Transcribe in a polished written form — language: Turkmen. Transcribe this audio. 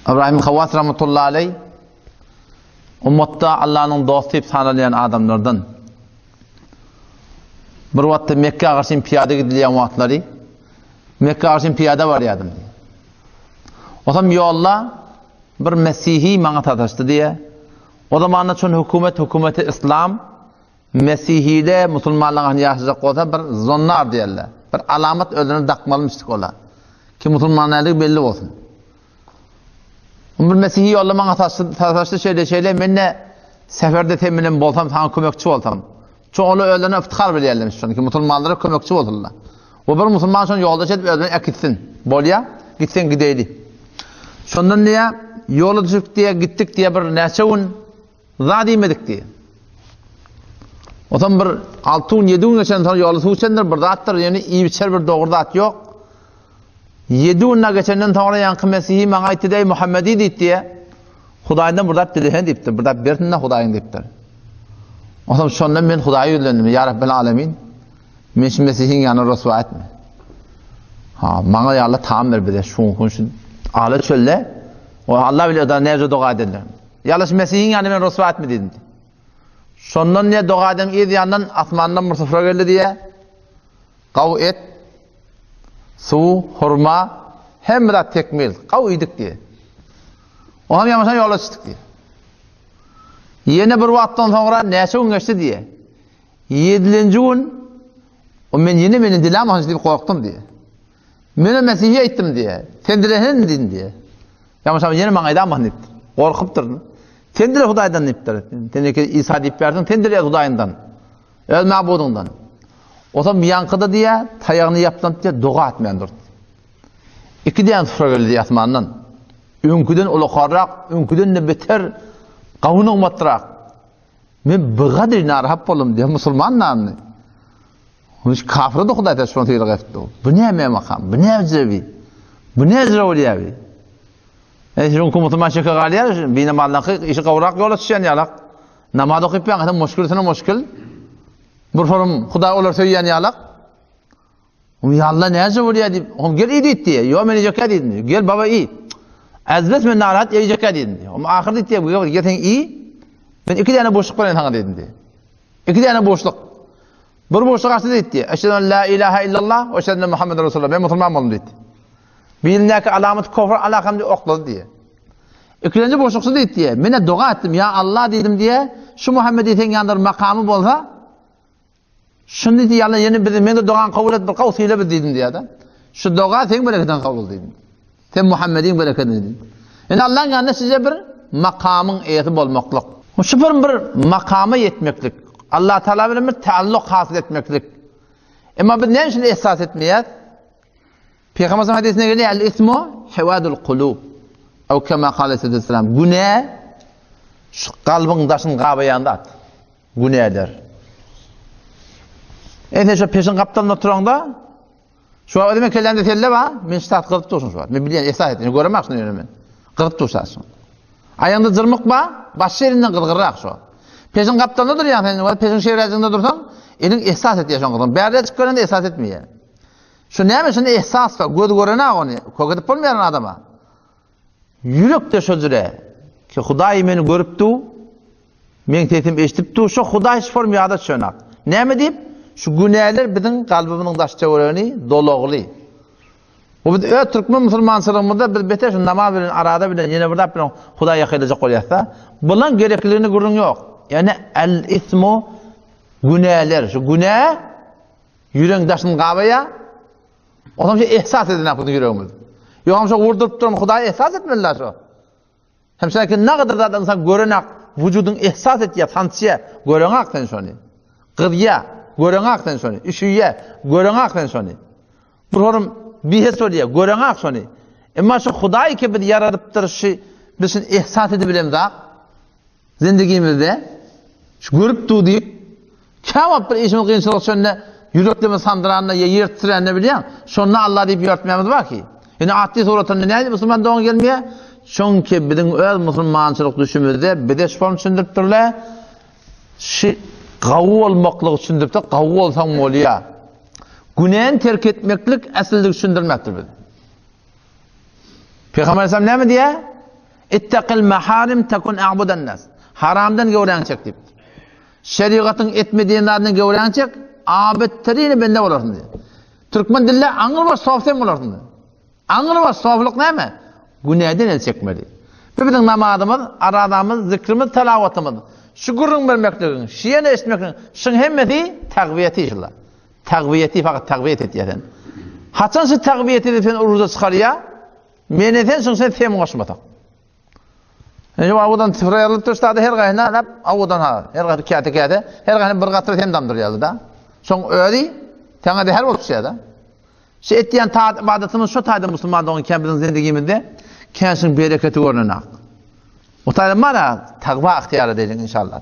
Ibrahim Hawas rahmetullahi aleyh ummatda Allanyň dosty diýip sanalýan adamlardan. Bir wagtda Mekge garşy piýada gidilýän wagtlary Mekge garşy piýada barýardym. Osam ýolda bir mesihi maňa sataşdy diýe. O zamanda çün hökümet hökümeti islam Mesihide musulmanlaryň ýaşajak bolsa bir zonnar diýerler. Bir alamat özüne dakmalymyşdyk ola. Ki musulman däldigi belli bolsun. Bir mesihi ýolda maňa sataşdy şeýle şeýle men de seferde sen bilen bolsam saňa kömekçi bolsam. Ço ola özlerine iftihar bilýärlermiş şony ki musulmanlara kömekçi bolsunlar. We bir musulman şony ýoldaş edip özüne äkitsin. Bolýa, gitseň gideýli. Şondan diýä ýola düşüp diýä gitdik diýä bir näçe gün Zat iýmedik diýýär. Otam bir 6 gün, 7 gün geçen soň ýoly suw içendir, bir zatdyr, ýöne iýip-içer bir dogry zat ýok. 7 gün geçenden soňra ýaňky Mesihi maňa aýtdy, "Eý Muhammedi" diýdi diýýär. Hudaýdan bir zat dilesen diýipdir, bir zat bersin-de Hudaýyň diýipdir. Otam şondan men Hudaýa ýüzlendim, "Ýa Rabbel Alemin, men şu Mesihiň ýanyna ryswa etme. Ha, maňa ýa Allah taam ber bize şu gün şu ala çölde. O Allah bilýär da näce doga edenler. Ýalyş Mesihiň ýanyna meni ryswa etme diýdim. Şondan diýe doga eden yz ýandan asmandan bir sufra geldi diýe. Gaw et, suw, hurma, hemme zat tekmil. Gaw iýdik diýe. Onam ýamaşan ýola çykdyk diýe. Ýene bir wagtdan soňra näçe gün geçdi diýe. Ýedilenji gün o men ýene meni dilämän diýip gorkdum diýe. Mene Mesihe aýtdym diýe. Sen dilehen diýdim diýe. Ýa ýene maňa aýdaman diýipdir. Gorkupdyr. Sen dile Hudaýdan diýipdir. Sen eke Isa diýip berdiň, sen dile Hudaýyndan. Öz mabudyňdan. Otam ýaňkyda diýe, taýagyny ýaplanyp diýe, doga etmän durdy. Iki däne sufra geldi diýe asmandan. Öňküden ulakarrak, öňküden-de beter gawy nygmatrak. Men bigadyr narahat boldum diýe, musulman namny. Hiç kafir da Hudaý şony sylag etdi. Bu näme makam? Bu näme jebi? Bu näme bolýar? E, şuň musulman şeke galýar, bi namazdan işi gowrak ýola düşýän ýalak. Namaz okyp ýaňa muşkilsine muşkil. Bir forum Hudaý olar söýýän ýalak. Oň ýalla näce bolýar diýip, oň gel iý diýdi. Ýo men iýjekkä diýdim. Gel baba iý. Azbes men narahat iýjekkä diýdim. Oň ahyr diýdi, gel sen iý. Men iki däne boşluk bereýin saňa diýdim. Iki däne boşluk. Bir boşluk açdy diýdi. Eşhedü en la ilaha illallah we eşhedü enne Muhammeden Resulullah. Men musulman boldum diýdi. Bilindäki alamat kofr alakam diýip oklady diýdi. Ikinji boşlukçy diýdi. Mene doga etdim, ýa Allah diýdim diýe. Şu Muhammedi sen ýandyr makamy bolsa, Şuny diýdi, ýa Allah ýene bizi men de dogan kabul et, bir gaw syla biz diýdim diýýär-de. Şu doga seň bereketiň kabul diýdim. Sen Muhammediň bereketini diýdim. Indi Allah'ın ýanynda size bir makamyň eýesi bolmaklyk. Şu bir bir makama ýetmeklik. Allah Taala bilen bir taalluk hasyl etmeklik. Emma biz näme üçin esas etmeýäris? Peygamber hadisine gelýär, el-ismu hewadul kulub. Ew kema kale aleyhisselam. Günä şu kalbyň daşyny gabaýan zat. Günäler. E sen şu peşiň gapdalynda oturaňda, şu wagt özüme kellämde selle bar, men şu saat gyzyp durşum şu wagt. Men bilýän, esas etdim, göremok şuny ýöne men. Gyzyp durşa şu. Aýaňda jyrmyk bar, baş ýerinden gyzgyrrak şu. Peşiň gapdalynda durýaň sen, wagt peşiň şeýräjiginde dursaň, eliň esas etýär şoň gyzyň. Bärde çykyp görende esas etmeýär. Şu näme şunda esas bar, göz görenok ony, kök edip bolmaýar adama. Ýürekde şo jüre ki Hudaý meni görüp dur, meň sesim eşidip dur, şo Hudaý şu form ýada düşenak. Näme diýip? Şu günäler biziň kalbymyzyň daş töweregini dolagly. Bu biz öz türkmen musulmançylygymyzda biz beter şu namaz bilen, arada bilen, ýene bir zat bilen Hudaýa ýakynlajak bolýarsa, bulan gerekliligini gürrüň ýok. Ýani el-ismu günäler, şu günä ýüregiň daşyny gabaýar, Onam şu ehsas eden biziň ýüregimiz. Ýogam şo vurduryp duran Hudaý ehsas etmeli şo. Hem şäki nagadyr zat insan görenak, wujudyň ehsas etýär, sançýar, göreňak sen şony. Gyzýar, göreňak sen şony. Üşüýär, göreňak sen şony. Bir horum bihes bolýar, göreňak şony. Emma şu Hudaý ki biz ýaradypdyr şu biz şunu ehsas edip bilemzak. Zindigimizde şu görüp dur diýip, käwagt bir işimiz kynçylyk düşende, ýüreklerimiz sandyranda ýa ýer titrände bilýäň, şonda Allah diýip ýörtmämiz bar ki. Ýöne atly suratynda nädip musulman dogan gelmeýär? Çünki biziň öz musulmançylyk düşümizde bize şu form düşündiripdirler. Şu gawy bolmaklygy düşündiripdir, gawy bolsaň bolýar. Günäni terk etmeklik äslilik düşündirmekdir biz. Peygamber Aleyhisselam näme diýýär? Ittaqil maharim takun a'budan nas. Haramdan göwräňi çek diýipdir. Şerigatyň etme diýen zadyndan göwräňi çek, abid-terini bende bolarsyň diýýär. Türkmen dilinde aňrybaş sof sen bolarsyň diýýär. Aňrybaş soflyk näme? Günäden el çekmeli. Bu biziň namazymyz, arazamyz, zikrimiz, telawatymyz, şu gürrüň bermekligiň, şiýeni eşitmekligiň, şuň hemmesi tagwiýeti şular. Tagwiýeti fakat tagwiýet etýär sen. Haçan şu tagwiýet edip sen uruza çykarýar? Mene sen şuň sen sem goşmasak. Indi awudan sıfıra ýazylyp dursa-da her gaýyna alap awudan ha, her gaýy käte käte, her gaýyna bir gatra sem damdyrýardy da. Soň özi saňa zäher bolup düşýär-de. Şu etýän taat ybadatymyz şu taýda musulman dogan kän biziň zindigimizde kän şuň bereketi görnenak. O taýda mana takwa ygtyýar edeýliň inşallah.